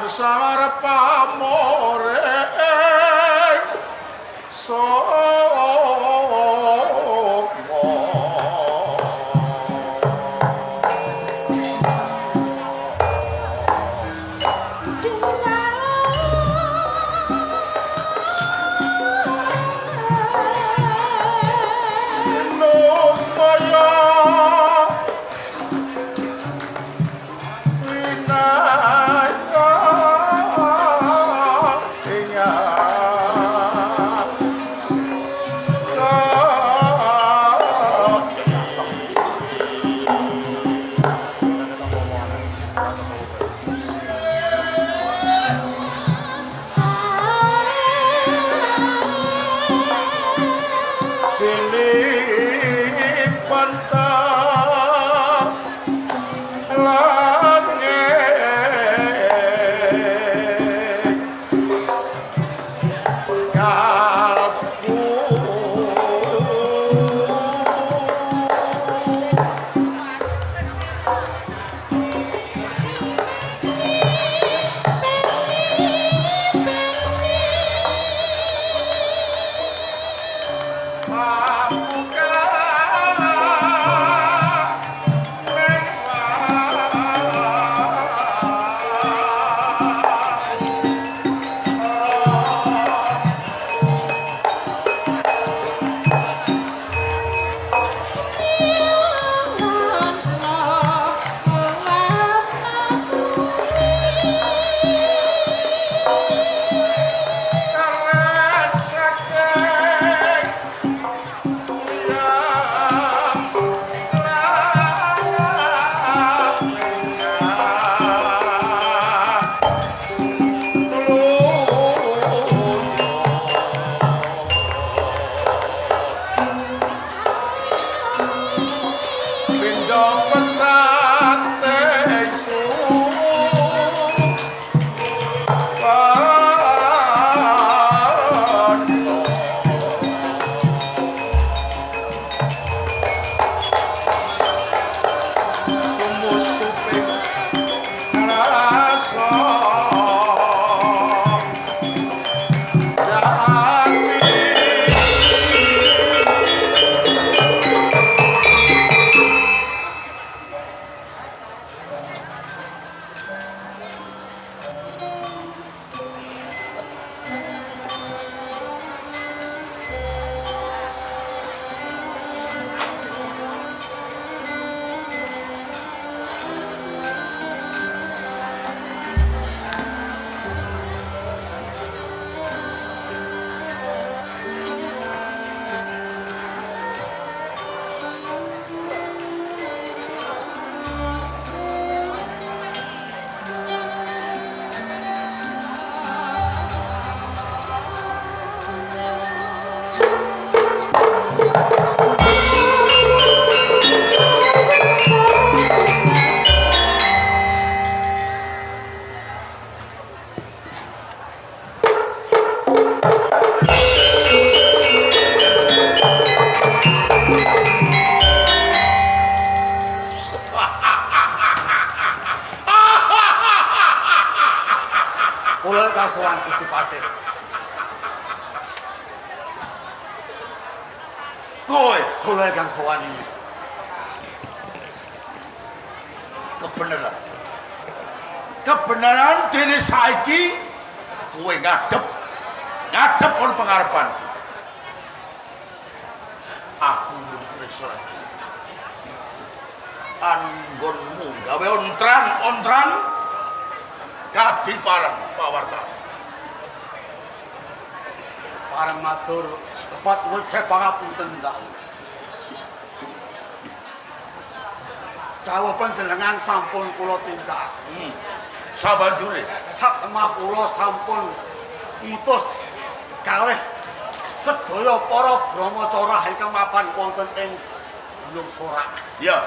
Samar pamore sokmo. Sinumaya winaya inya Silipan langit kalbu pamuka kalen saking Sumusuping rasa jati. Kula kasuwan Gusti Patih. Kowe Kula kang sowan iki. Kebenaran. Kebenaran dene saiki kowe ngadep ngadep ana pengarepan. Aku mriksa lagi. Anggonmu gawe ontran-ontran dadi pareng pawarta. Pareng matur tepat nuwun saya pangapunten dalu. Jawaban jenengan sampun kula tindakaken. Sabanjure Satemah kula sampun ngutus kalih sedaya para brahmacara ingkang mapan wonten ing Gunung Sorak. Ya.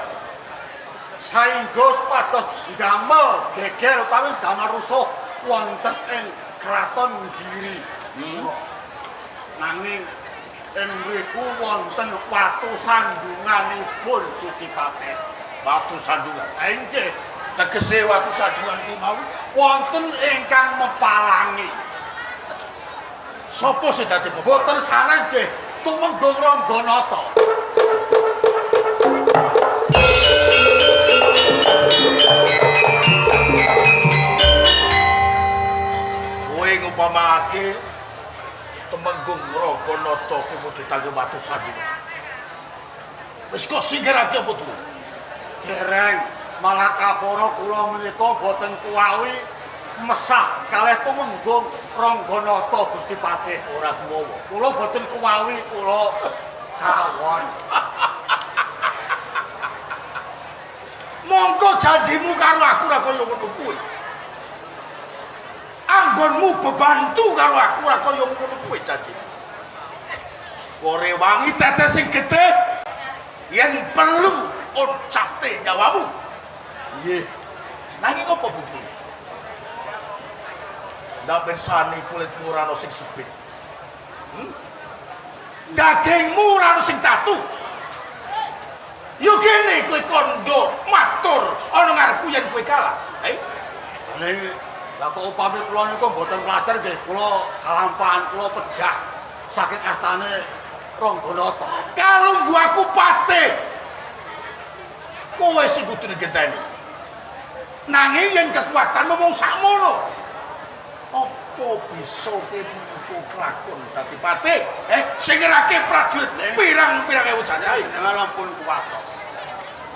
Saengga supados ndamel geger utawi ndamel rusuh wonten ing Kraton Giri. Nanging ing mriku wonten watu sandunganipun Gusti Patih. Watu sandungan. Inggih. Tegese watu sandungan ku mau Wonten ingkang mepalangi. Sopo sing dadi pepalang? Boten sanes nggih, Tumenggung Rangganata. Kowe ngupamakake Tumenggung Rangganata kuwi mujudake watu sandinga. Wis kok singkirake apa tuh? Dereng, malah kapara kula menika boten kuwawi mesah kalih Tumenggung Rangganata Gusti Patih. Ora kuwawa. Kula boten kuwawi, kula kawon. Mongko janjimu karo aku ora kaya ngono kuwi. Anggonmu bebantu karo aku ora kaya ngono kuwi janjimu. Kore wangi tetes sing gedhe yen perlu oncate nyawamu. Nggih. Nanging apa bukti? Ndak pirsani kulitmu ora ana sing sebit. Dagingmu ora ana sing tatu. Yo kene kowe kandha matur ana ngarepku yen kowe kalah. Eh? Ning lha kok upami kula niku mboten pelajar nggih kula kalampahan kula pejah saking astane Rangganata. Kalunggu aku patih. Kowe sing kudu ngenteni. Nanging yen kekuatanmu mung sakmono, apa bisa kowe mung kelakon dadi patih? Sing ngerake prajurit pirang-pirang ewu cacahe. Jenengan ampun kuwatos.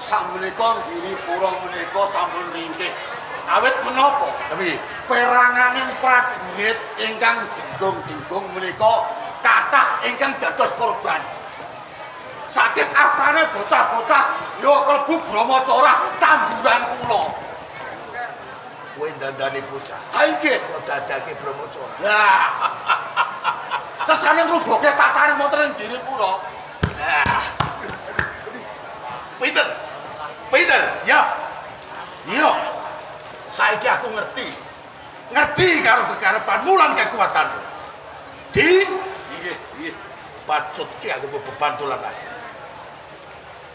Sakmenika Giripura menika sampun ringkih. Awit menapa? Tapi peranganing prajurit ingkang denggung-denggung menika kathah ingkang dados korban. Saking astane bocah-bocah ya klebu Brahmacora tanduran kula. Kowe dandani bocah. Ha nggih, kok dadake Brahmacora. Lah. Kesane ngruboke tatane wonten ing Giripura. Lah. Pinter. Pinter, ya. Iya. Saiki aku ngerti. Ngerti karo kekarepanmu lan kekuatanmu. Di nggih, nggih. Bacutke aku beban dolan ae.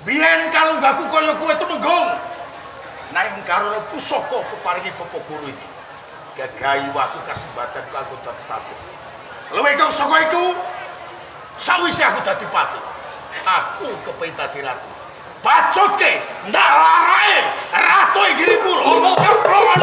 Biyen kalunggaku kaya kowe Tumenggung. Nanging karo pusaka keparingi Bapak Guru iki. Gagayu aku kasembatan kanggo dadi patih. Luwih kang saka iku, sawise aku dadi patih, aku kepengin dadi ratu. Bacutke ndak larae ratu ing Giripura. Keplongan.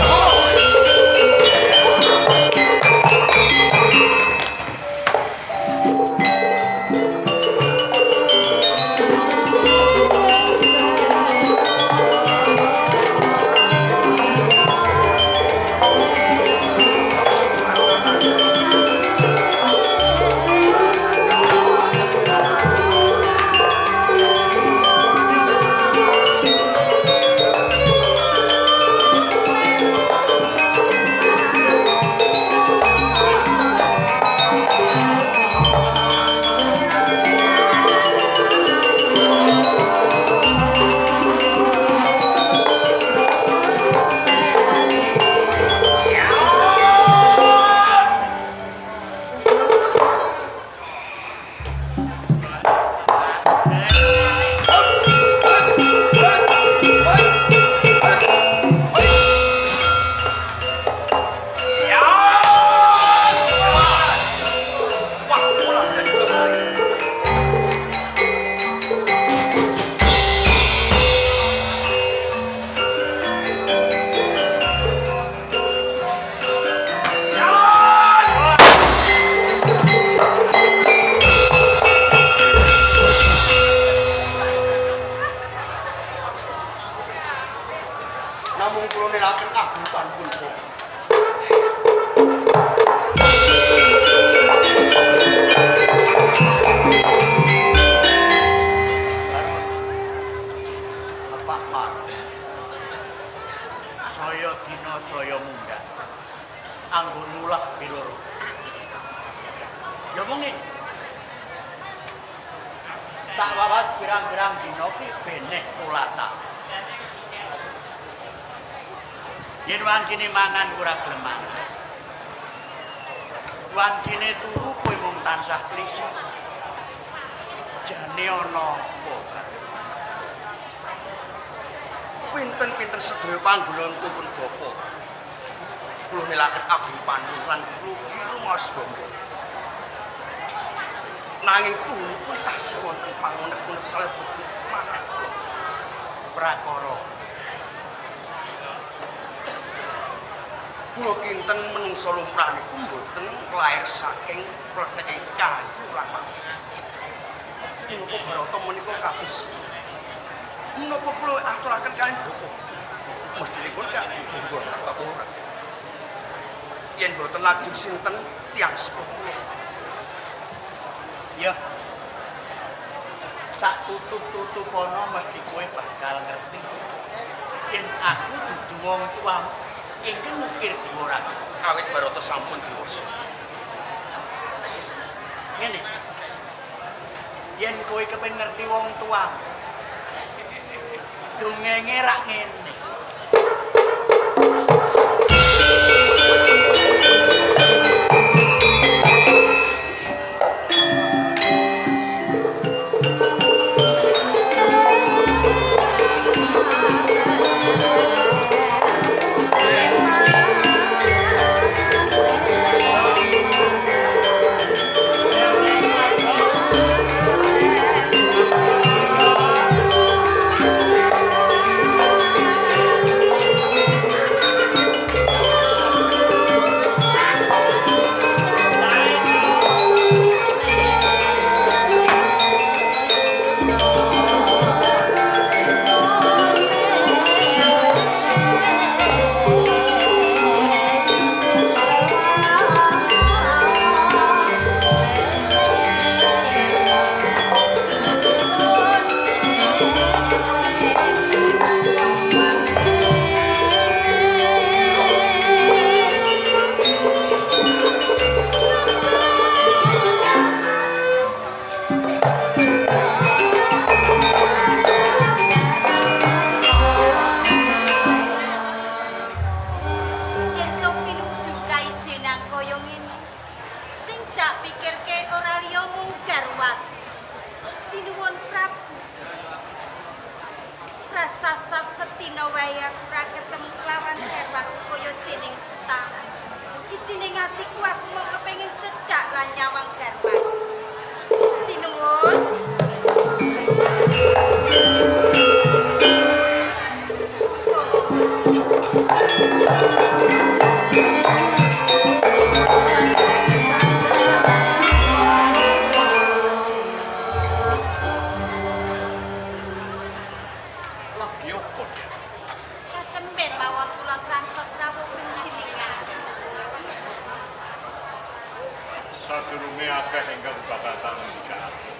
Namung kula nelaken agungan pun. Bapak Mar. Saya dina saya munggah. Anggon mulah piloro. Ya mung tak wawas pirang-pirang dina ki beneh kulata. Yen wancine mangan ora gelem mangan. Wancine turu kowe mung tansah klise. Jane ana apa? Pinten-pinten sedaya panggonanku pun bapa. Kula nilaken Agung Pandu lan kula rumaos bangga. Nanging tumipun tasih wonten pangunek-unek salebet manah kula. Prakara. Kula kinten menungsa lumrah niku mboten lair saking pletheke kayu lan mati. Menapa Barata menika kados menapa kula aturaken kaliyan bapa? Mestinipun kak mboten ta ora. Yen mboten lajeng sinten tiyang sepuh kula. Ya. Sak tutup-tutupono mesti kowe bakal ngerti. Yen aku dudu wong tuamu, ingkang ngukir jiwa ratu. Awit Barata sampun dewasa. Ngene. Yen kowe kepengin ngerti wong tuamu, dongenge rak ngene. Sadurunge akeh ingkang bakal tak ngendikake.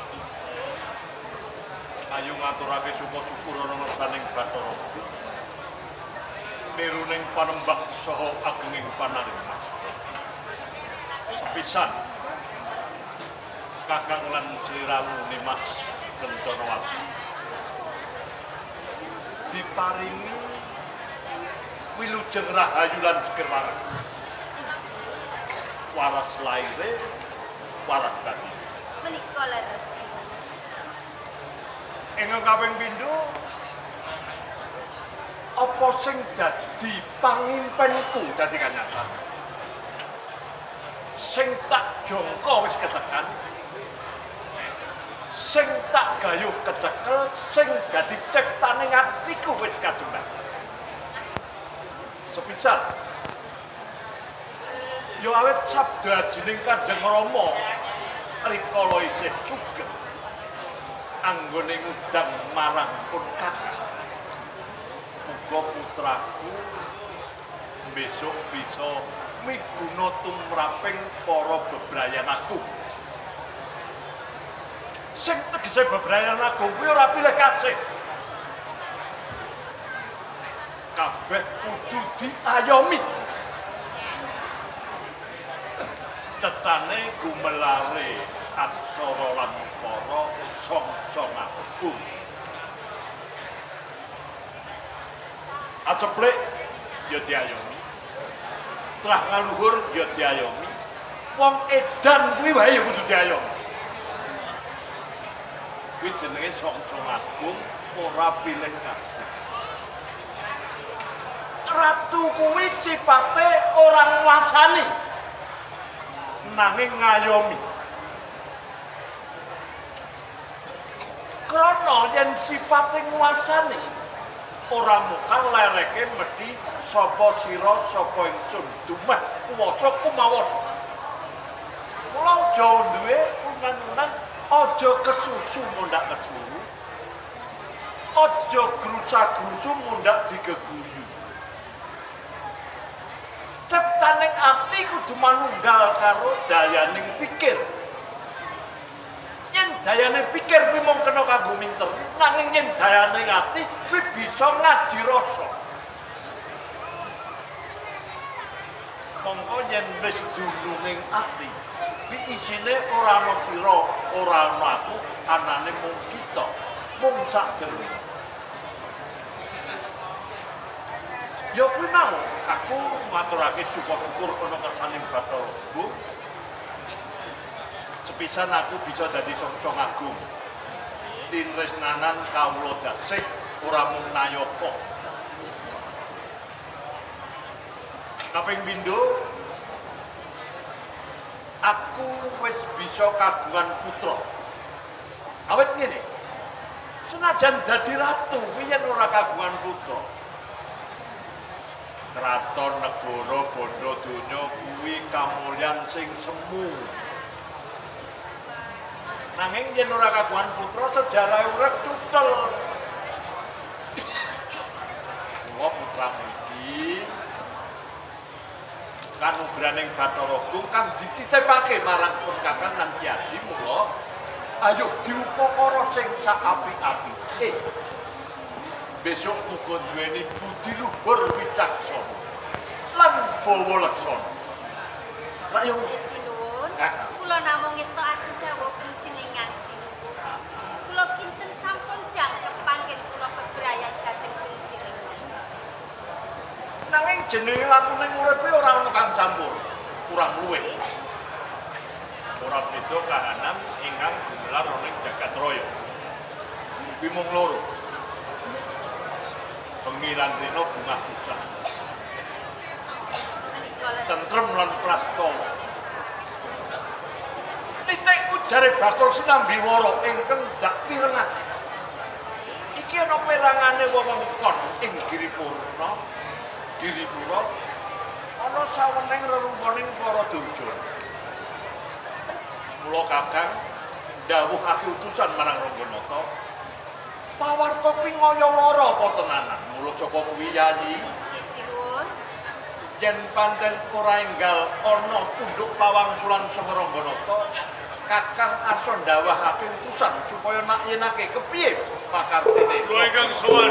Ayo ngaturake suka syukur ana ngersaning Bathara. Niruning panembah saha agunging panarima. Sepisan kakang lan sliramu Nimas Kencanawati diparingi wilujeng rahayu lan seger waras. Waras laire, waras batin. Menika leres. Ingkang kaping pindho, apa sing dadi pangimpenku dadi kanyataan. Sing tak jangka wis ketekan. Sing tak gayuh kecekel, sing dadi ciptane atiku wis kajembah. Sepisan yo awit sabda ajining Kanjeng Rama rikala isih sugeng anggone ngundang marang pun kakang. Muga putraku besok bisa miguna tumraping para bebrayan agung. Sing tegese bebrayan agung kuwi ora pilih kasih. Kabeh kudu diayomi. Cetane gumelare aksara lan ukara song-song agung. Aceplik ya diayomi. Trah ngaluhur ya diayomi. Wong edan kuwi wae ya kudu diayomi. Kuwi jenenge song-song agung ora pilih kasih. Ratu kuwi sifate ora nguasani nanging ngayomi. Krana yen sipate nguasani ora mokal lereke medhi sapa sira sapa ingsun dumeh kuwasa kumawasa. Mula aja duwe unan-unan, aja kesusu mundhak kesuwu, aja grusa-grusu mundhak digeguyu. Ciptaning ati kudu manunggal karo dayaning pikir. Yen dayane pikir kuwi mung kena kanggo minter, nanging yen dayane ati kuwi bisa ngaji rasa. Mongko yen wis dununging ati, kuwi isine ora ana sira, ora ana aku, anane mung kita, mung sak jero. Ya kuwi mau, aku ngaturake syukur-syukur ana kersane Bathara Agung. Sepisan aku bisa dadi sangsa agung. Tinresnanan kawula dasih ora mung nayaka. Kaping pindho, aku wis bisa kagungan putra. Awit ngene. Senajan dadi ratu kuwi yen ora kagungan putra. Kraton negara bondo donya kuwi kamulyan sing semu. Nanging yen ora kagungan putra sejarah urip cutel. Mula putramu iki kanugraning Bathara Agung kang dititipake marang pun kakang lan Ki Adi, mula ayo diupakara sing sak apik-apike. Besok muga duweni budi luhur wicaksana lan bawa laksana. Rak yo sinuwun, kula namung ngestokaken dawuh panjenengan sinuwun. Kula kinten sampun jangkep panggen kula bebrayan dhateng panjenengan. Nanging jenenge lakune uripe ora ana kang campur, kurang luwih. Ora beda kahanan ingkang gumelar ana ing jagat raya. Kuwi mung loro. Bengi lan rina bungah susah. Tentrem lan prastawa. Titik ujare bakul sinambi wara ingkang dak pirengake. Iki ana perangane wewengkon ing Giripurna, Giripura ana saweneng rerungkoning para durjana. Mula kakang ndhawuhake utusan marang Rangganata. Pawarta kuwi ngaya-wara apa tenanan? Mula saka kuwi Yayi, yen pancen ora enggal ana cundhuk pawangsulan saka Rangganata, kakang arsa ndhawuhake utusan supaya nak yenake kepiye pakartene. Kula ingkang sowan.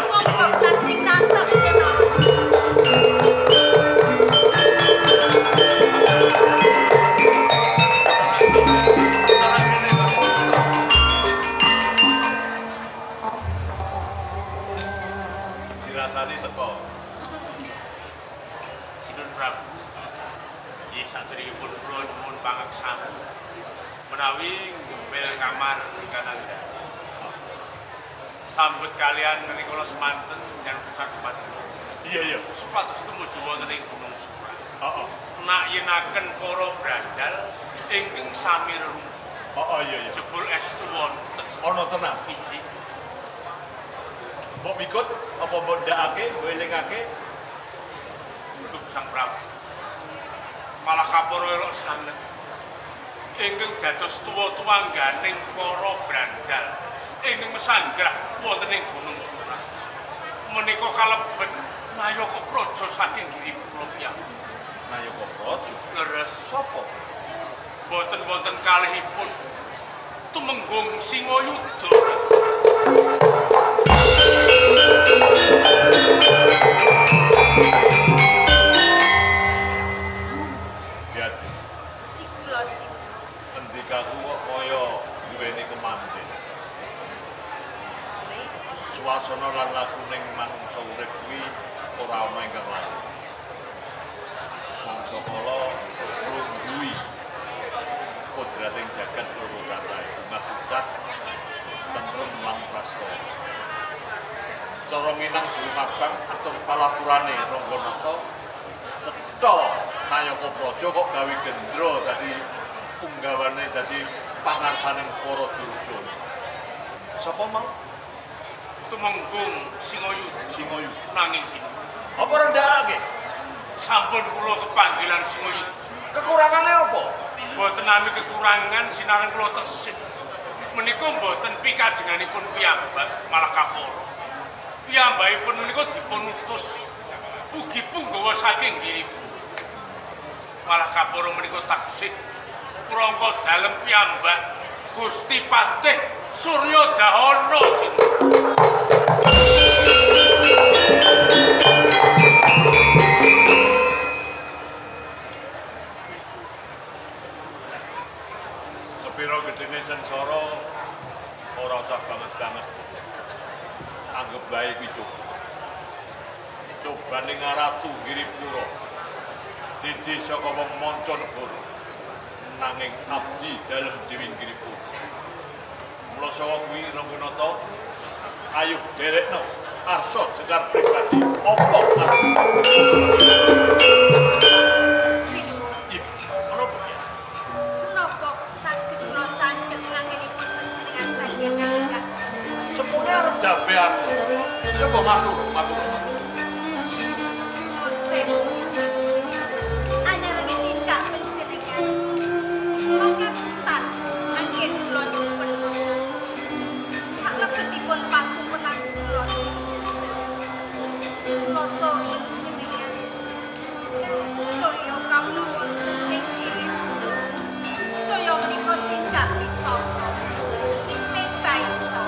Dirasani teko. Sinun Prabu. Nggih saderengipun kula nyuwun pangeksamu menawi nggembel kamar ingkang andhap. Sambet kalian rikala semanten dan pusat semanten. Iya iya. Supados tumuju wonten ing Gunung Sura. Heeh. Nak yenaken para brandal ingkang sami rerungguh. Heeh iya iya. Jebul estu wonten. Ana tenan. Inggih. Mbok mikut apa mbok ndakake, mbok elingake? Duh Sang Prabu. Malah kaporo elok sanget. Ingkang dados tuwa-tuwangganing para brandal ingkang mesanggrah wonten ing Gunung Sura. Menika kalebet Nayaka Praja saking Giripura piyambak. Nayaka Praja? Leres. Sapa? Boten wonten kalihipun Tumenggung Singayuda. Biati. Endikaku kok kaya duweni kemandhen. Suasana lan lakuning manungsa urip kuwi ora ana ingkang laku. Mangsa kala nglungguhi kodrating jagat loro catahe, maksud tentrem lan prastawa. Cara nginang durung abang atur palapurane Rangganata cetha Nayaka Praja kok gawe gendra dadi punggawane dadi pangarsaning para Durjana. Sapa mau? Tumenggung Singoyuda. Singoyuda. Nanging sini. Apa rendhakake? Sampun kula kepanggilan Singoyuda. Kekurangane apa? Mboten nami kekurangan sinaran kula tesih. Menika mboten pikajenganipun piyambak malah kaporo. Piyambakipun menika dipun utus ugi punggawa saking Giripura. Malah kaporo menika taksih prangka dalem piyambak Gusti Patih Surya Dahana sinten. Sepiro gedene sengsara ora usah banget-banget. Anggep bae kuwi coba. Cobane Ratu Giripura. Diji saka wong mancanegara. Nanging abdi dalem Dewi Giripura. Mula sawa kuwi Rangganata ayo derekno arsa jekar pribadi apa arep. Menapa saged kula candhek anggenipun panjenengan badhe tindak? Sepune arep jabe aku. Coba matur, matur. Nuwun sewu. Anyarange tindak panjenengan. Pangapunten anggen kula nyuwun. Saklebetipun pasuwunan kula. Kula saha panjenengan. Sedaya kawula wonten ing Giripura. Sedaya menika tindak pisaka. Titih baita.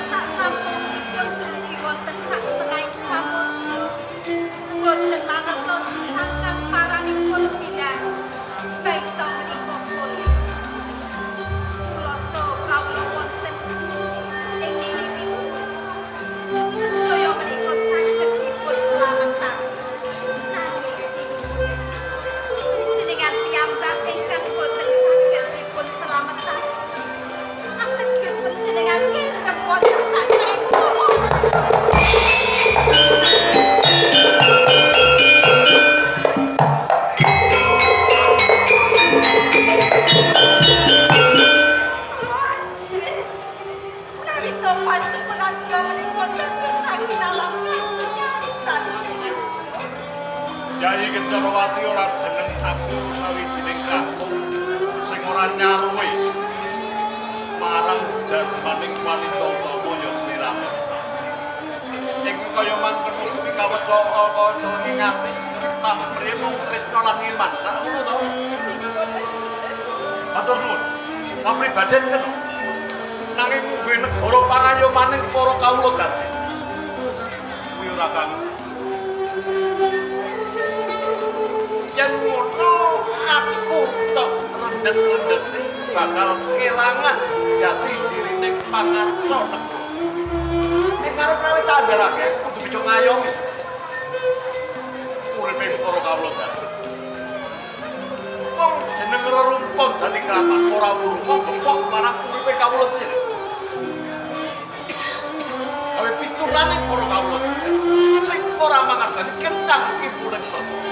Sasampunipun dumugi wonten satengahing samudra. Boten mangertos sangkan paranipun bilih baita menika pulih. Kula saha kawula wonten ing Giripura. Sedaya menika saged dipun slametake. Nanging sinuwun jenengan piyambak ingkang boten saged dipun slametake. Ateges panjenengan kirem wonten satengahing samudra. Menawi to pasuwunan kula menika dados saking alam kasunyatan. Yayi Kencanawati ora jeneng aku sawijining kakung sing ora nyaruwe marang darmaning wanita utama ya sliramu. Ing kaya mangkono kuwi kaweca kaya telenge ati pamrih mung tresna lan iman. Tak ngono to? Matur nuwun. Kapribaden kena. Nanging mungguhe negara pangayomaning para kawula dasi. Kuwi ora kanggo. Yen ngono aku tok rendet-rendeti bakal kelangan jati dirine pangarsa negara. Ing ngarep rawe candharake aku kudu bisa ngayomi uripe para kawula dasi. Wong jeneng rerumpun dadi kramat ora wurung gepok marang uripe kawula cilik. Gawe pitulane para kawula sing ora mangerteni kencang kibule tata.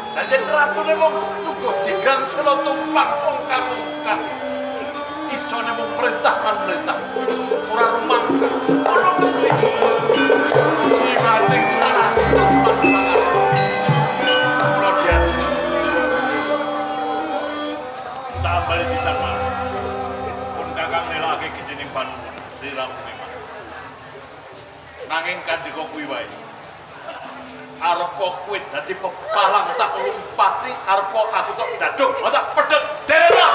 Lah yen ratune mung sugih jigang sela tumpang wong kang isone mung perintah lan perintah ora rumangka. Ono ngendi jiwane ratu lan pangarsa. Kula diaji. Tambal pisan mawon. Pun kakang nelake gejening panuwun sliramu memang. Nanging kandhika kuwi wae. Arepa kuwi dadi pepalang tak lompati, arepa aku tok dadung, tak pedhet derek.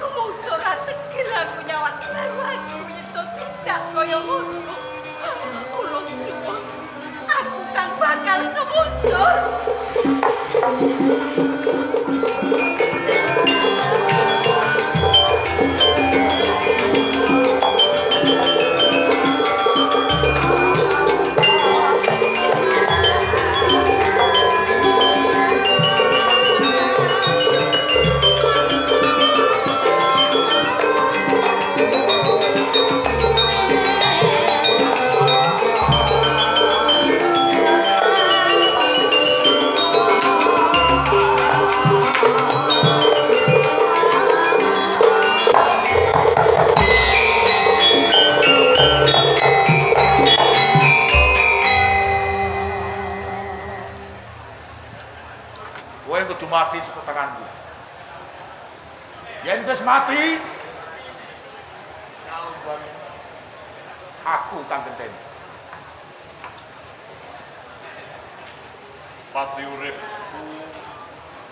Rumangsa ora tegel aku nyawat karo aku yen to tindak kaya ngono. Kula suwun aku kang bakal sumusur. Kowe kudu mati saka tanganku. Yen wis mati, aku kang genteni. Pati uripku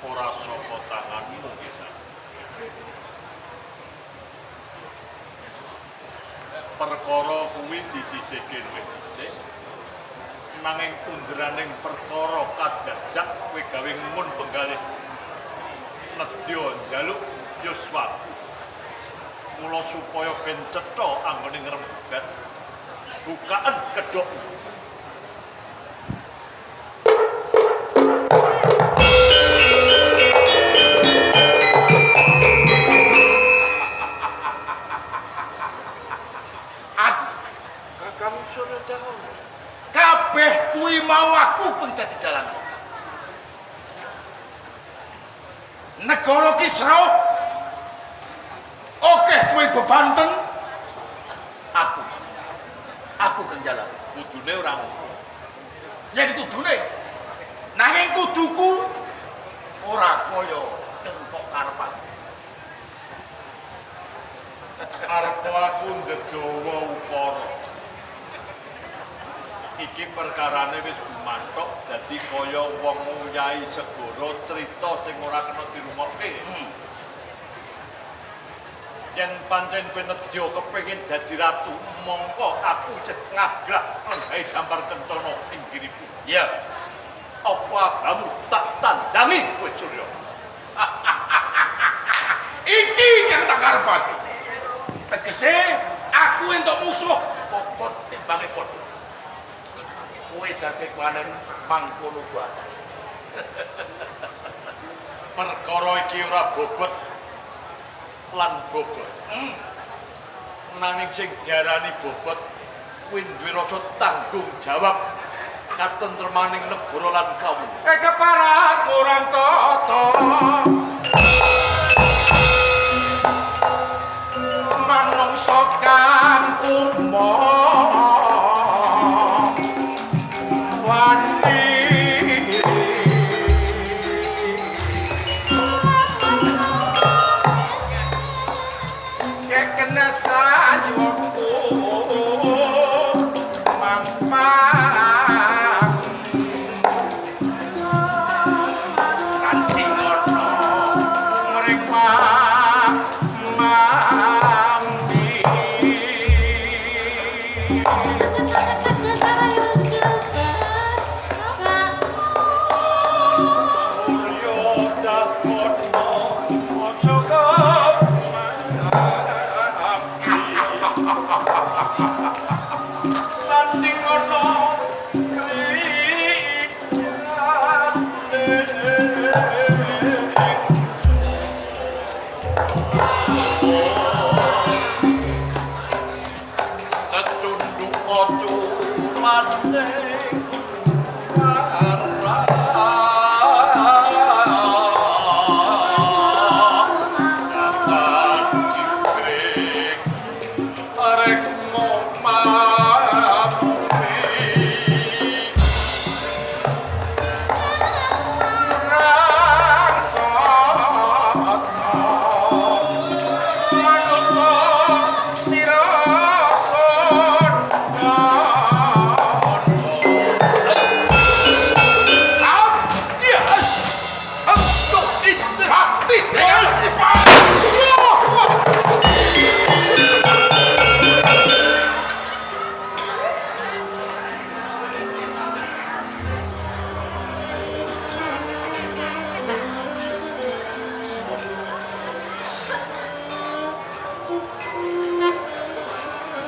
ora saka tanganmu, Kisah. Perkara kuwi disisihke luwih dhisik. Nanging underaning perkara kadadak kowe gawe ngun penggalih nedya njaluk yuswaku. Mula supaya ben cetha anggone ngrembugan, bukaan kedhokmu. Kakang Surya kabeh kuwi mau aku pun dadi dalan. Negara Kisra akeh kuwi bebanten aku. Aku kang jalan. Kudune ora ngono. Yen kudune nanging kuduku ora kaya tengkok karepan. Arep aku ndedawa ukara. Iki perkarane wis gumanthok dadi kaya wong nguyahi segara crita sing ora kena dirungokke. Yen pancen kowe nedya kepengin dadi ratu, mongko aku isih ngagrah lenggahe dampar kencana ing giriku. Iya. Apa abamu tak tandangi kowe Surya? Iki kang tak karepake. Tegese aku entuk musuh bobot timbange padha. Kowe dadi panen mangkono buatan. Perkara iki ora bobot lan bobot. Nanging sing diarani bobot kuwi duwe rasa tanggung jawab katentremaning negara lan kawula. Keparat murang tata. Manungsa kang umma wani kekena sayuku mampang kanthi ngono mreka mampi.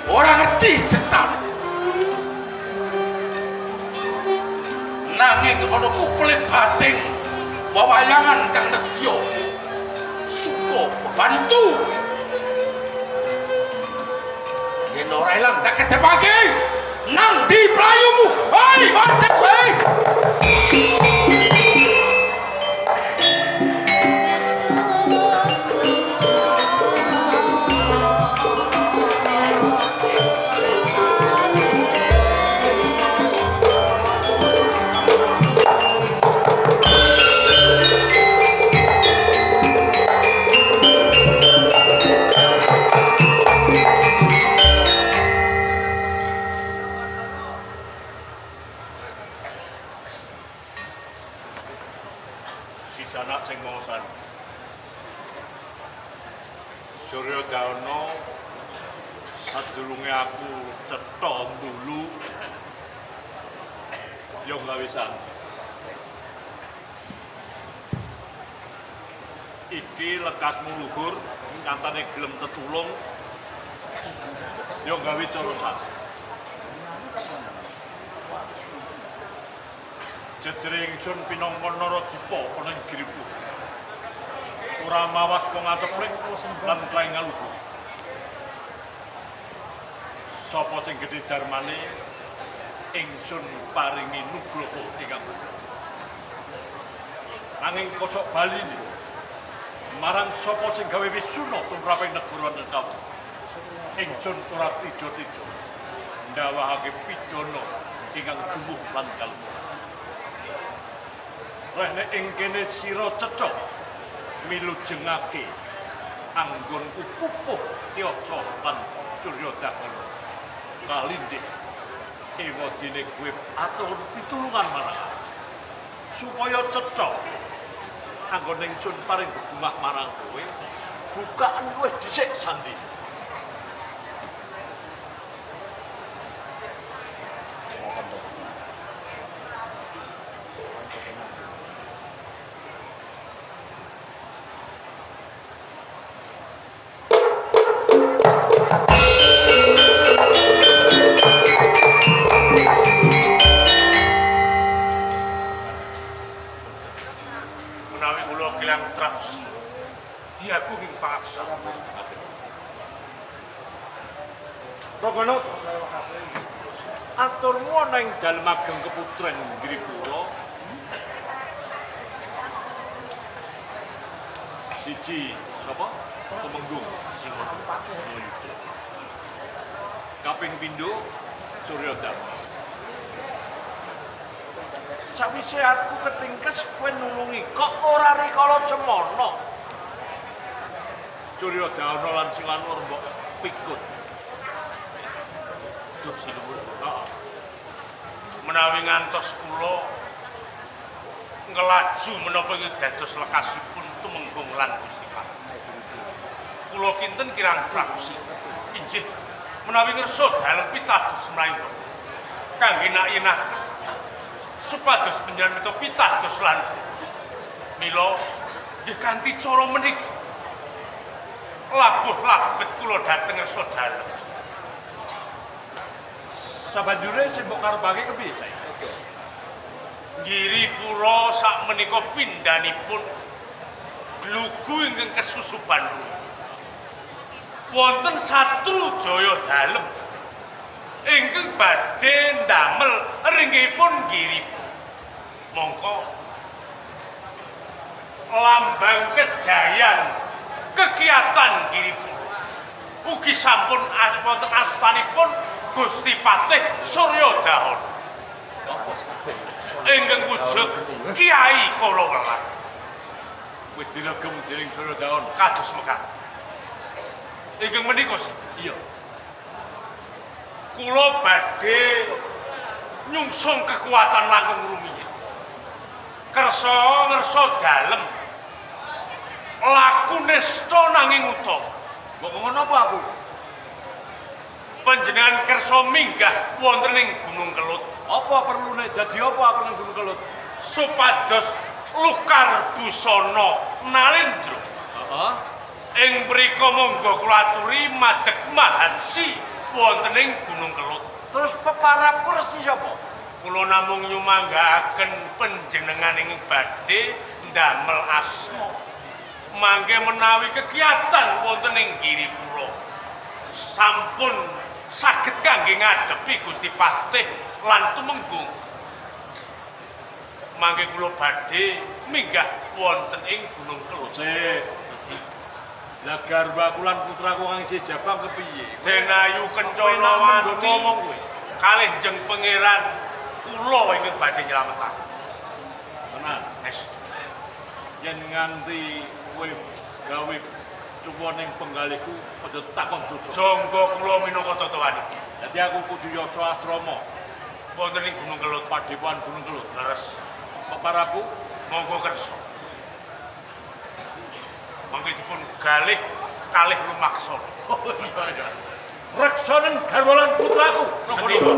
Ora ngerti cetan. Nanging ana kupele batin wewayangan kang nedya suka bebantu. Yen ora ilang tak kedepake nang di playumu. Hei, batin hei. Anak sing maosan. Surya Dana sadurunge aku cetha ndulu yo gawe sandi. Iki lekasmu luhur nyatane gelem tetulung yo gawe cara sandi. Jedere ingsun pinangka Naradipa ana ing Giripura. Ora mawas wong aceplik lan klaing ngaluhur. Sapa sing gedhe darmane ingsun paringi nugroho ingkang mulia. Nanging kosok baline marang sapa sing gawe wisuna tumraping negara Nentawa. Ingsun ora tijo-tijo ndawahake pidana ingkang jumuh lan kalmuran. Rehne ing kene sira cetha milujengake anggonku pupuh Tyaca lan Surya Dahana. Kalindih ewadene kowe atur pitulungan marang aku supaya cetha anggon ingsun paring bebungah marang kowe bukaan luwih dhisik sandi. Menawi kula kelang trapsi diaku ing pangaksa. Rogono aturmu ana ing dalem ageng keputren Giripura. Siji sapa? Tumenggung Singoyuda. Kaping pindho Surya Dharma. Sawise aku ketingkes kowe nulungi kok ora rikala semono. Surya Dharma lan Singanur mbok pikut. Duh sinuwun. Heeh. Menawi ngantos kula ngelaju menapa ing dados lekasipun tumenggung lan Gusti Patih. Kula kinten kirang praksi. Inggih menawi ngersa dalem pitados mlayu kangge nak-yenaken supados panjenengan mita pitados lan mila nggih kanthi cara menika labuh labet kula dhateng ngersa dalem. Sabanjure sing mbok karepake kepiye saiki? Giripura sakmenika pindhanipun glugu ingkang kesusupan wonten Satru Jaya dalem ingkang badhe ndamel ringgihipun Giripura. Mongko lambang kejayan kegiatan Giripura ugi sampun wonten astanipun Gusti Patih Surya Dahana ingkang wujud Kiai Kalawelas. Wis diregem dening Surya Dahana. Kados mekaten. Ingkang menika iya. Kula badhe nyungsung kekuatan langkung rumiyin. Kersa ngersa dalem laku nista nanging utama. Mbok ngono apa aku? Panjenengan kersa minggah wonten ing Gunung Kelut. Apa perlune dadi apa aku ning Gunung Kelut? Supados lukar busana Nalendra. Heeh. Ing mriku monggo kula aturi madeg mahansi wonten ing Gunung Kelut. Terus peparapku resi sapa? Kula namung nyumanggaaken panjenengan ing badhe ndamel asma. Mangke menawi kegiatan wonten ing Giripura sampun saged kangge ngadepi Gusti Patih lan Tumenggung. Mangke kula badhe minggah wonten ing Gunung Kelut. Sik. Lah garwaku lan putraku kang isih jabang kepiye? Denayu Kencana Wati ngomong kowe. Kalih jeng pangeran kula ingkang badhe nylametaken. Tenan. Estu. Yen nganti kowe gawe cuwa ning penggalihku aja takon dosa. Jangga kula minangka tatawanipun. Dadi aku kudu yasa asrama wonten ing Gunung Kelut, Padepokan Gunung Kelut. Leres. Peparaku Monggo kersa. Mangke dipun galih kalih lumaksana. Oh iya iya. Reksanen garwa lan putraku. Sendika.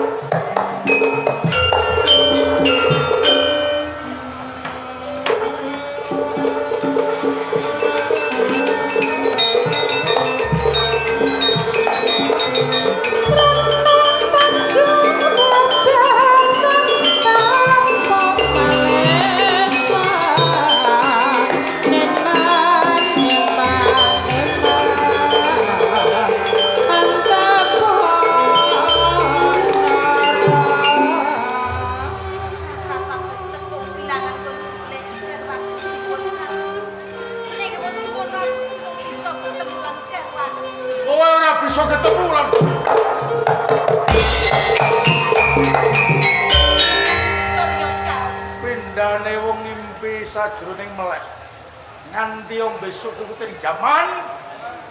Sajroning melek nganti besok tukuting jaman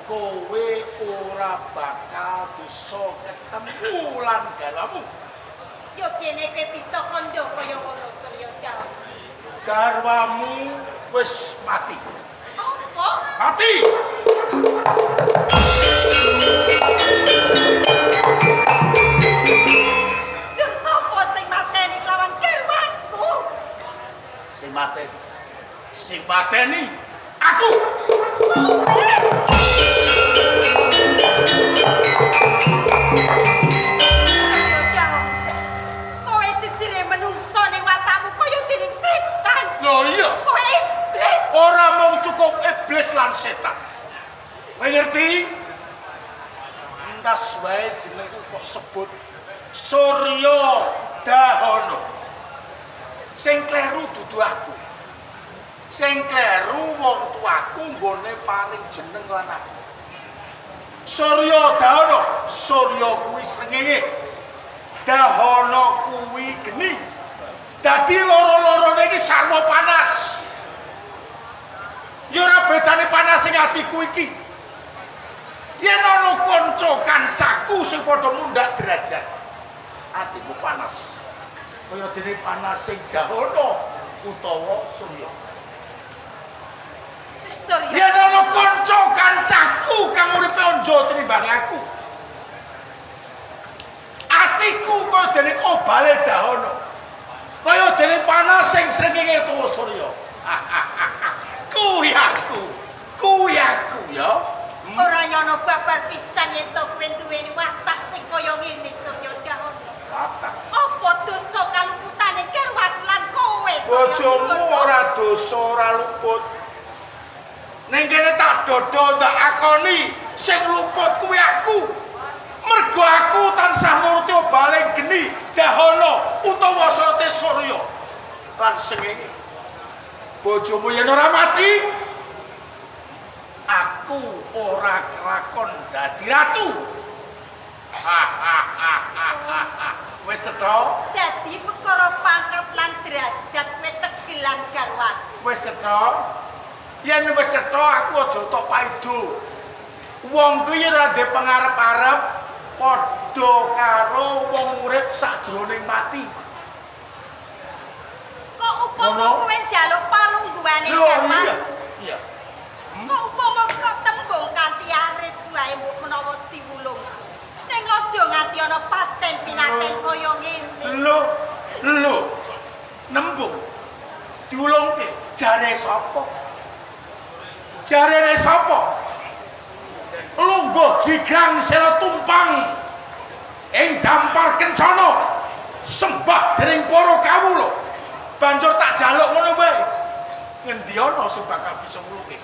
kowe ora bakal bisa ketemu lan garwamu. Yo kene kowe bisa kandha kaya ngono Surya Dahono. Garwamu wis mati. Apa? Mati. Jur sapa sing mateni lawan garwaku? Sing mateni. Sing mateni aku. Kowe jejere menungso ning watakmu kaya dening setan. Lho iya. Kowe iblis. Ora mung cukup iblis lan setan. Kowe ngerti? Entas wae jenengku kok sebut Surya Dahono. Sing kleru dudu aku. Sing kleru wong tuaku nggone paring jeneng lan aku. Surya Dahono, Surya kuwi srengenge. Dahono kuwi geni. Dadi loro-lorone iki sarwa panas. Ya ora bedane panas sing atiku iki. Yen ana kanca kancaku sing padha mundhak derajat, atiku panas. Kaya dene panas sing Dahono utawa Surya. Yen ana kanca kancaku kang uripe anjo tinimbang aku, atiku kaya dene obale Dahono, kaya dene panas sing srengenge utawa Surya. Kuwi aku, kuwi aku ya. Ora nyono babar pisan yen to kowe duweni watak sing kaya ngene Surya Dahono. Watak. Apa dosa kaluputane garwaku lan kowe? Bojomu ora dosa ora luput. Ning kene tak dodol tak akoni sing luput kuwi aku. Mergo aku tansah nuruti obale geni Dahono utawa sorote Surya lan srengenge. Bojomu yen ora mati, aku ora kelakon dadi ratu. Wis cetha? Dadi perkara pangkat lan derajat kowe tegelan garwaku. Wis cetha? Yen wis cetha aku aja tok paido. Wong kuwi ora ndek pengarep-arep padha karo wong urip sakjroning mati. Kok upama kowe njaluk palungguhane garwaku? Iya. Kok upama kok tembung kanthi aris wae mbok menawa diwulung. Ning aja nganti ana paten pinaten kaya ngene. Lho, lho. Nembung. Diwulungke jare sapa? Jarene sapa? Lungguh jigang sela tumpang ing dampar kencana sembah dening para kawula. Banjur tak jaluk ngono wae. Ngendi ana sing bakal bisa ngulungke?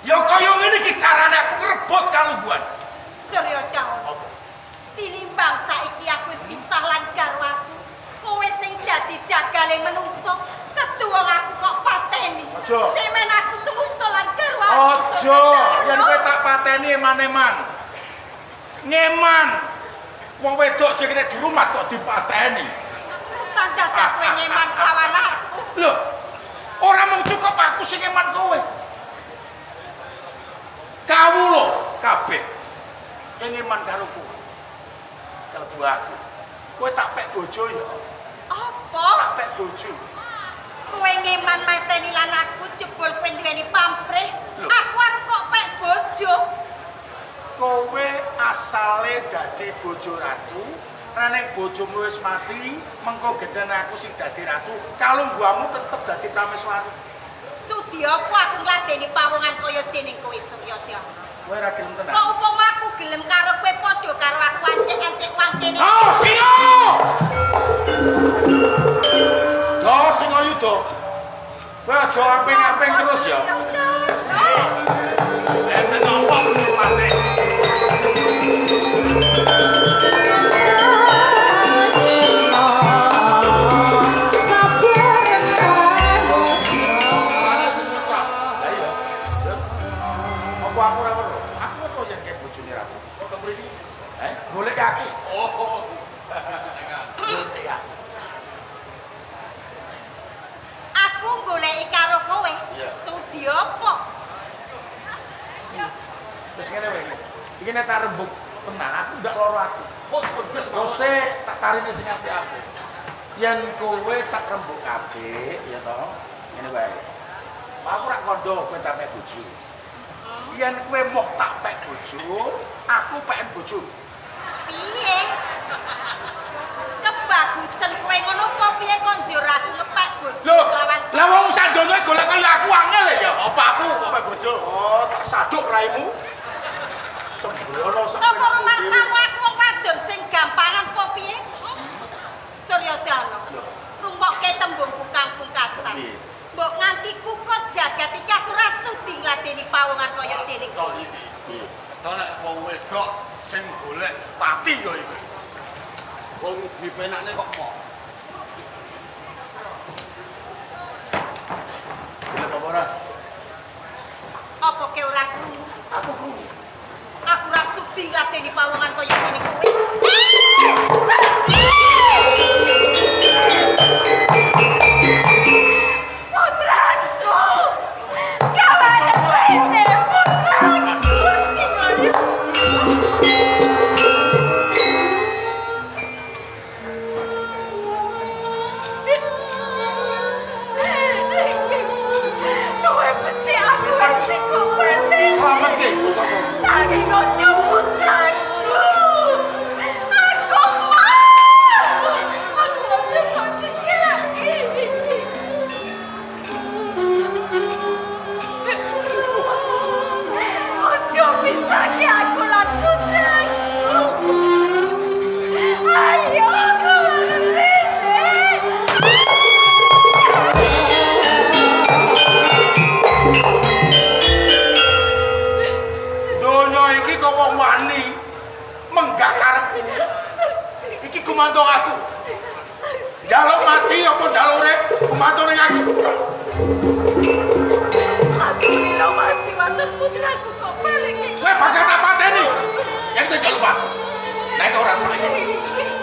Ya kaya ngene iki carane aku ngrebut kalungguhan. Surya Dahono. Tinimbang saiki aku wis pisah lan garwaku. Kowe sing dadi jagale menungso, ketuwung aku kok pateni. Aja. Cemen aku semusa lan garwaku. Aja, yen kowe tak pateni eman-eman. Ngeman. Wong wedok jekene di rumah kok dipateni. Pesan dadak kowe ngeman kawan aku. Lho, ora mung cukup aku sing ngeman kowe. Kawula kabeh ngeman karo kowe. Kalebu aku. Kowe tak pek bojo ya. Apa? Tak pek bojo. Kowe ngeman mateni lan aku jebul kowe duweni pamrih. Lho. Aku arep kok dadi bojo ratu, nek bojomu wis mati, mengko geden aku sing dadi ratu, kalungguhamu tetep dadi prameswari. Sudi apa aku ngladeni pawongan kaya dening kowe Suryadana? Kowe ora gelem tenan. Kok upama aku gelem karo kowe padha karo aku ancek-ancek wang kene. Oh, singa! Do singa yuda. Kowe aja amping-amping terus ya. Enten apa mripate? Lah iya. Apa aku ora weruh? Aku weruh yen kae bojone ratu. Kok teng mriki? Golek aku. Oh. Golek aku. Aku goleki karo kowe. Sudi apa? Wis ngene wae. Iki nek tak rembug tenan aku ndak lara aku. Kok bebas Ose tak tarine sing apik-apik. Yen kowe tak rembug apik ya toh. Ngene wae. Aku rak kandha kowe tak pek bojo. Yen kowe moh tak pek bojo, aku peken bojo. Piye? Kebagusan kowe ngono apa piye kon njur aku ngepek bojo lawan. Lah wong sandonya golek kaya aku angel ya. Apa aku kok pek bojo? Oh, tak saduk raimu. Sembrono sak. Sapa rumangsamu aku wong wadon sing gampangan apa piye? Suryadana. Rungokke tembungku kang pungkasan. Mbok nganti kukut jagat iki aku ra sudi ngladeni pawongan kaya dene kowe. Piye? Ta nek wong wedok sing golek pati ya iki. Wong dipenakne kok mok. Gelem apa ora? Apa ke ora krungu? Aku krungu. Aku ra sudi ngladeni pawongan kaya dene kowe. Putraku! Gawane rene putraku sing kowe mesti aku sing kupene. Slamet ki pusaka. Nanging ojo putraku. Aku mau. Aku ojo kok cekaki. Ojo pisahke aku lan putraku. Ayo gawane rene. Donya iki kok wong wani menggak karepku. Iki gumantung aku. Njaluk mati apa njaluk urip, gumantung ning aku. Aku lho mati wonten putraku kok balik iki. Kowe bakal tak pateni. Yen kowe njaluk mati. Nek ora saiki.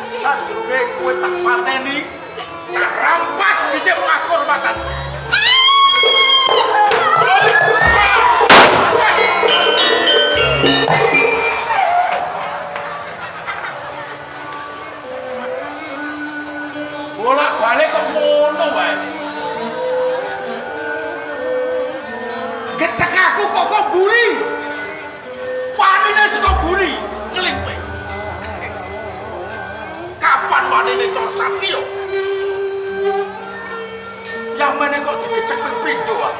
Sadurunge kowe tak pateni, tak rampas dhisik pakurmatan. Bolak-balik kok ngono wae. Gecek aku kok kok buri. Wanine saka buri ngeling kowe. Kapan wanine cor satriya? Yamene kok digecek ping pindho ah.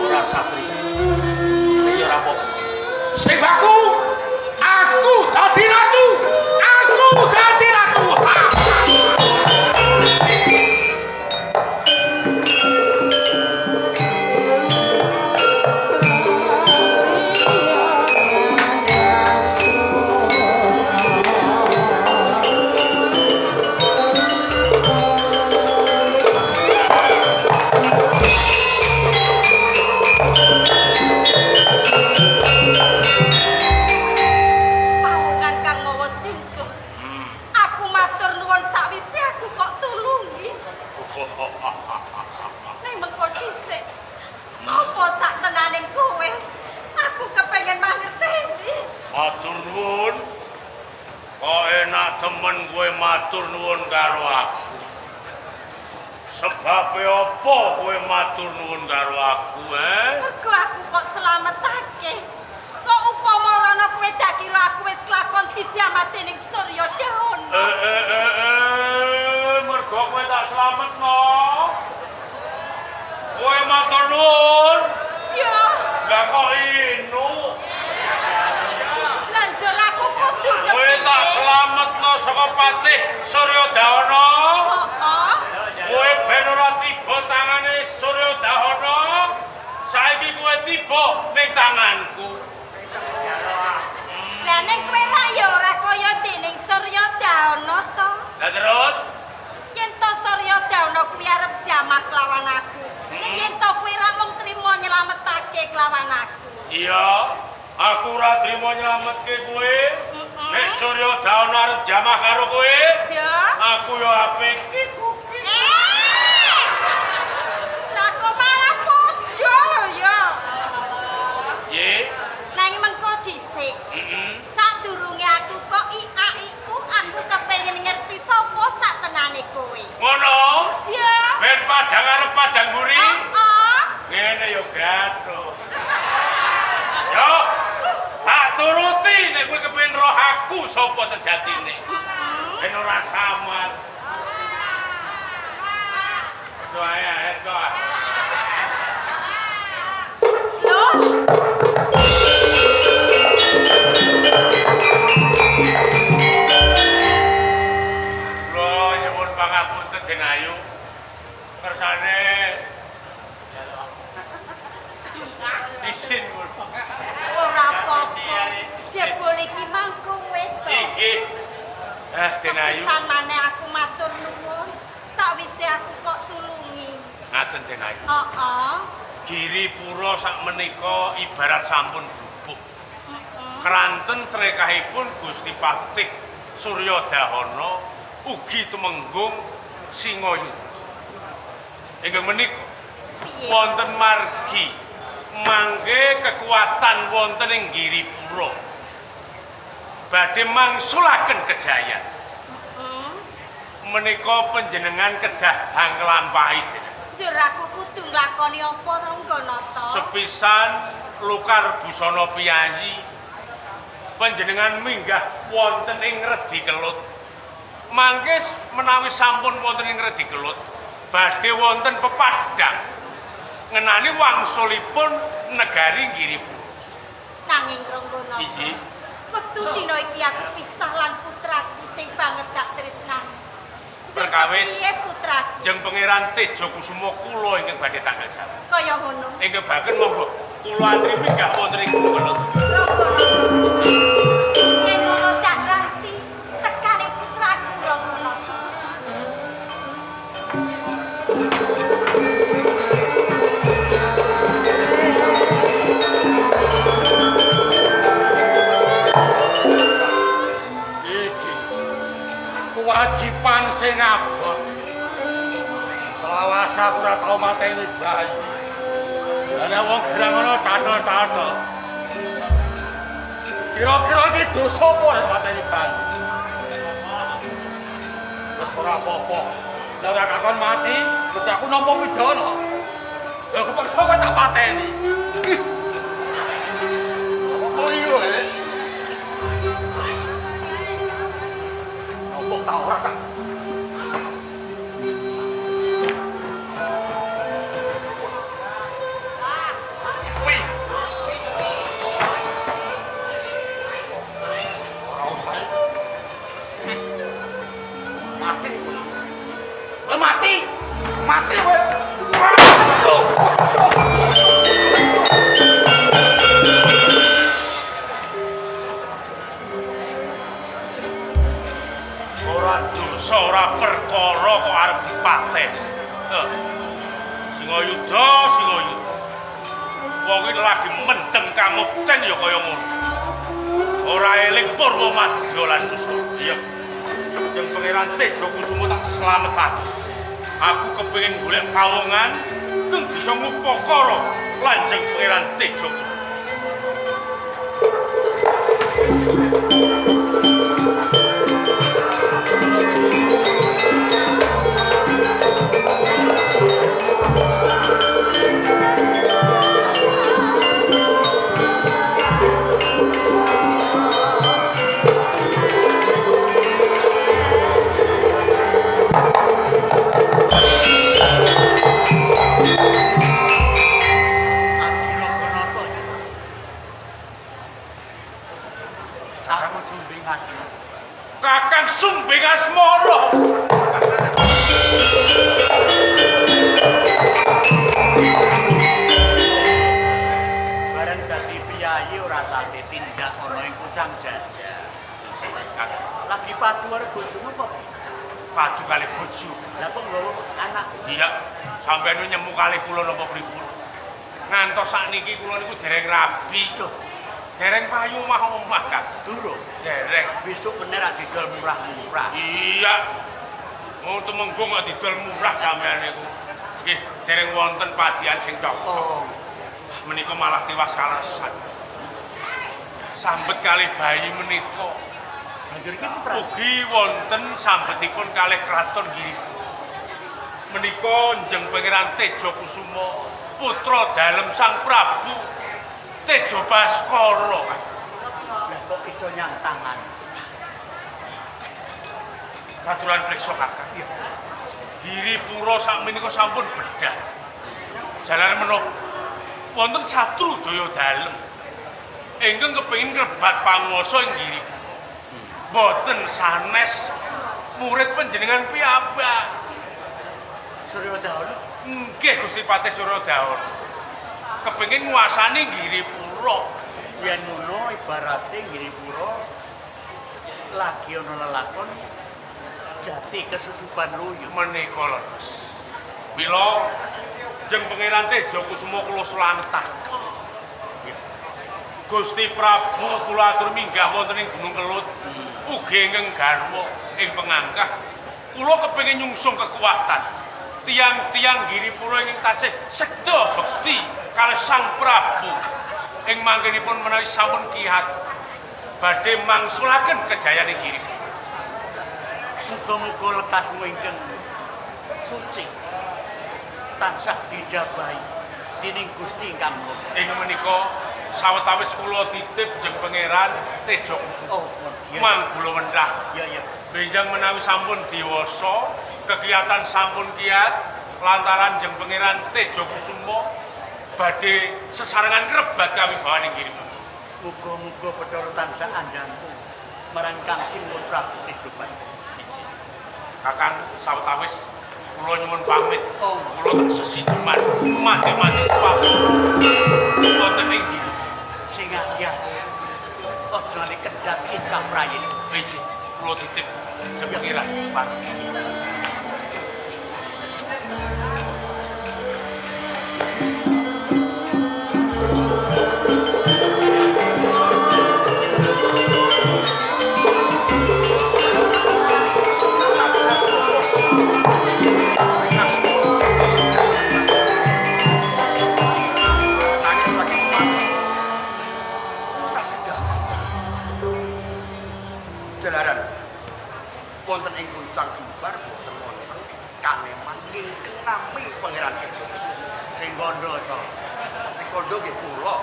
Ora satriya. Iki ora apa-apa. Sing baku, aku dadi ratu. Aku dadi ratu. Ha! Sebabe apa kowe matur nuwun karo aku, eh? Mergo aku kok slametake. Kok upama rono kowe dak kira aku wis kelakon dijamah dening Surya Dahana. Mergo kowe tak slametno. Kowe matur nuwun. Iya. Lah kok inu? Lanjut aku kudu kepiye? Kowe tak slametno saka Patih Surya Dahana. Heeh. Kowe ben ora tiba tangane Surya Dahana. Saiki kowe tiba ning tanganku. Lah ning kowe ra ya ora kaya dening Surya Dahana to. Lah terus? Yen to Surya Dahana kuwi arep jamah kelawan aku. Ning yen to kowe ra mung trimo nyelametake kelawan aku. Iya, aku ora trimo nyelametke kowe. Nek Surya Dahana arep jamah karo kowe, aku ya apik. Lah kok malah padha lho ya. Ye. Nanging mengko dhisik. Sadurunge aku kok ia-iku aku kepengin ngerti sapa sak tenane kowe. Ngono? Iya. Ben padang arep padang mburi. Heeh. Ngene yo gathuk. Yo, tak turuti nek kowe kepengin roh aku sapa sejatine. Ben ora samar. Doa ya, doa. Loh. Kula nyuwun pangapunten Den Ayu. Kersane isin kula. Ora apa-apa. Jebul iki mang kowe to. Inggih. Den Ayu. Sepisan maneh aku matur nuwun. Sakwise aku kok tulungi. Ngaten Den Ayu. Heeh. Giripura sak menika ibarat sampun bubuk. Kranten trekahipun Gusti Patih Surya Dahana ugi tumenggung Singayuda. Ingkang menika wonten margi mangke kekuatan wonten ing Giripura. Badhe mangsulaken kejayan. Menika panjenengan kedah hanglampahi. Njur aku kudu nglakoni apa Rangganata? Sepisan lukar busana piyayi panjenengan minggah wonten ing Redi Kelut. Mangke menawi sampun wonten ing Redi Kelut, badhe wonten pepadang ngenani wangsulipun negari Giripura. Nanging Rangganata, Iji. Wektu dina iki aku pisah lan putraku sing banget tak tresnani. Perkawis piye putraku? Jeng Pangeran Tejo Kusuma kula ingkang badhe tanggal sami. Kaya ngono. Ingkang baken monggo kula aturi minggah wonten ing Kelut. Rangganata. Yen ngono tak ranti tekane putraku Rangganata. Iki kewajiban sing abot. Selawase aku ora tau mateni bayi. Lah nek wong gerang ngono tathel-tathel. Kira-kira iki dosa apa nek mateni bayi? Wis ora apa-apa. Lah ora kakon mati, berarti aku nampa pidana. Lah kepeksa kok tak pateni. Apa keliru eh? Apa ta ora tak? Wih. Ora usah. Mati. Kowe mati. Mati kowe. Ora dosa, ora perkara kok arep dipateni. Singayuda, Singayuda. Wong iki lagi mendem kamukten ya kaya ngono. Ora eling Purwa Madya lan Kusuma. Iya. Jeng Pangeran Tejo Kusuma tak slametake. Aku kepengin golek pawongan kang bisa ngupakara lan jeng Pangeran Tejo Kusuma. Thank setuju. Lah kok nggawa anak? Iya, sampeyan nyemu kalih kula napa pripun? Ngantos sakniki kula niku dereng rabi. Loh, dereng payu omah-omah, Kang. Durung. Dereng. Besok meneh ra didol murah-murah. Iya. Mau tumenggung kok didol murah sampeyan niku. Nggih, dereng wonten padian sing cocok. Oh. Menika malah tiwas kalasan. Sambet kalih bayi menika. Banjur iki putra. Ugi wonten sambetipun kalih kraton Giripura. Menika Njeng Pangeran Tejo Kusuma, putra dalem Sang Prabu Tejo Baskara. Lah kok iso nyantangan? Katuran priksa Kakang. Iya. Giripura sakmenika sampun bedah. Jalan menapa wonten satru jaya dalem ingkang kepengin ngrebat panguwasa ing Giripura. Boten sanes murid panjenengan piyambak. Suryadana. Nggih Gusti Patih Suryadana. Kepengin nguasani Giripura. Yen ngono ibarate Giripura lagi ana lelakon jati kesusupan luyu. Menika leres. Mila Jeng Pangeran Tejo Kusuma kula slametaken. Gusti Prabu kula atur minggah wonten ing Gunung Kelut. Ugi ingkang garwa ing pengangkah. Kula kepengin nyungsung kekuatan tiang-tiang Giripura ingkang tasih sedha bekti kalih Sang Prabu. Ing mangkenipun menawi sampun kiat badhe mangsulaken kejayaan ing Giripura. Muga-muga lekasmu ingkang suci tansah dijabahi dening Gusti ingkang Maha. Ing menika sawetawis kula titip Jeng Pangeran Tejo Kusuma. Oh, iya. Manggula wendhah. Iya, iya. Benjang menawi sampun dewasa, kegiatan sampun kiat lantaran Jeng Pangeran Tejo Kusuma badhe sesarengan ngrebat kawibawan ing Giripura. Muga-muga Bathara tansah anjanku marang Kang Sinuwun Prabu Tejo Baskara. Iji. Kakang sawetawis kula nyuwun pamit. Oh. Kula tak sesideman mati-mati swasa wonten ing Giripura. Sing ayah aja lali kendhat ingkang prayit. Iji, kula titip Jeng Pangeran. Nangis lagi kumat. Kula tasih damai. Jalaran wonten ing kuncang kembar boten wonten kaneman ingkang nami Pangeran Tejo Kusuma. Sing kandha to. Sing kandha nggih kula.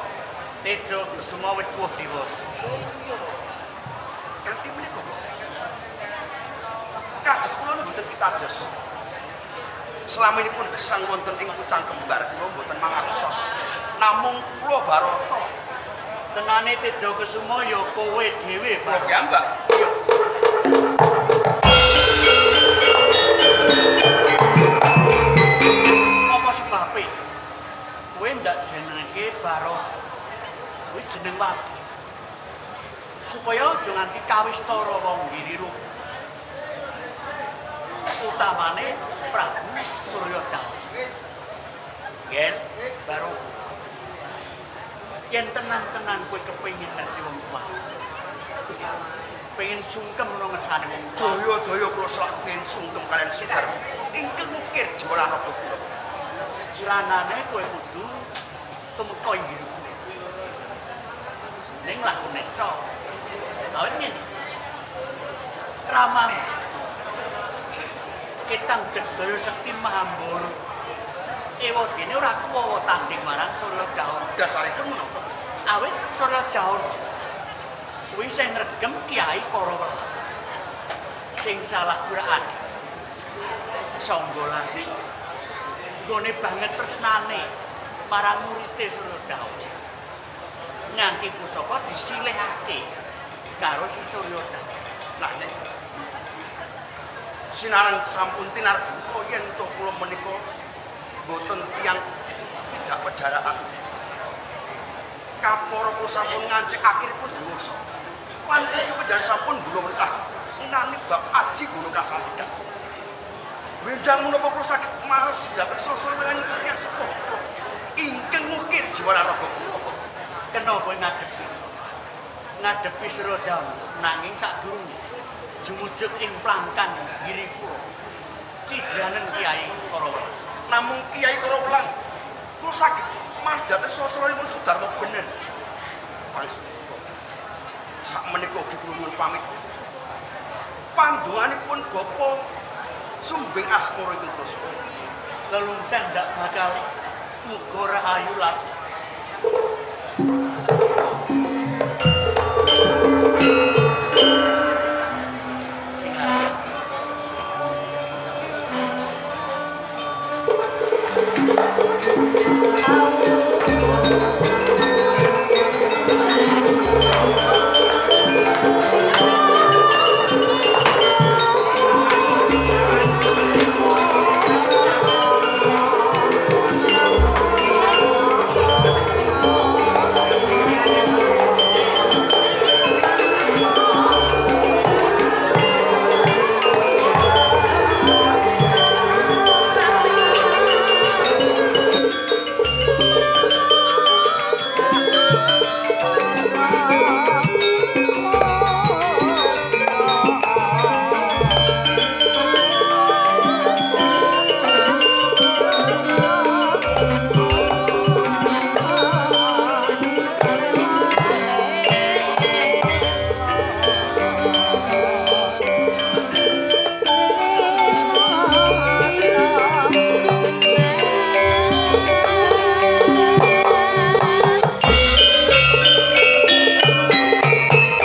Tejo Kusuma wis tuwa dewasa. Oh iya. Kanthi menika kok. Kados kula mboten pitados. Selaminipun gesang wonten ing kucang kembar kula mboten mangertos. Namung kula Barata. Tenane Tejo Kusuma ya kowe dhewe, Kula Pak. piyambak. Iya. Apa sebabe? Kowe ndak jenenge Barata. Kuwi jeneng wadi. Supaya aja nganti kawistara wong Giripura. Utamane Prabu Suryadana. Yen Barata. Yen tenan-tenan kowe kepengin dadi wong tua. Pengen sungkem nang ngersane wong tua. Daya-daya kula selaku sungkem kalian Sudarma ingkang ngukir jiwa lan raga kula. Cilanane kowe kudu tumeka ing Giripura. Ning lakune tok. Awet ngene. Ramah ketang daya sekti Mahambara. Ewadene ora kuwawa tanding marang Suryadana. Dasaripun menapa? Awit Suryadana kuwi sing ngregem Kyai Karawa. Sing salah kuraan. Sangga lali. Nggone banget tresnane marang murite Suryadana. Nganti pusaka disilihake karo si Suryadana. Lah nek sinarang sampun tinarbuka yen to kula menika mboten tiyang tidak pejaraan. Kapara kula sampun ngancik akhiripun dewasa. Lan puji panjenengan sampun gula mentah nani bab aji gunung kasantikan. Benjang menapa kula saged males dhateng sasrawan tiyang sepuh kula. Ingkang ngukir jiwa lan raga kula. Kena kowe ngadepi. Ngadepi Suryadana nanging sadurunge jumujug ing plangkan giri kula. Cidranen Kyai Karawelang. Namung Kyai Karawelang kula saged mas dhateng sasranipun Sudarma Bener. Pangestu. Sakmenika ugi kula nyuwun pamit. Pandonganipun Bapak Sumbing Asmara ingkang prasa. Lelungsen ndak bakal muga rahayu laku. Sing apik.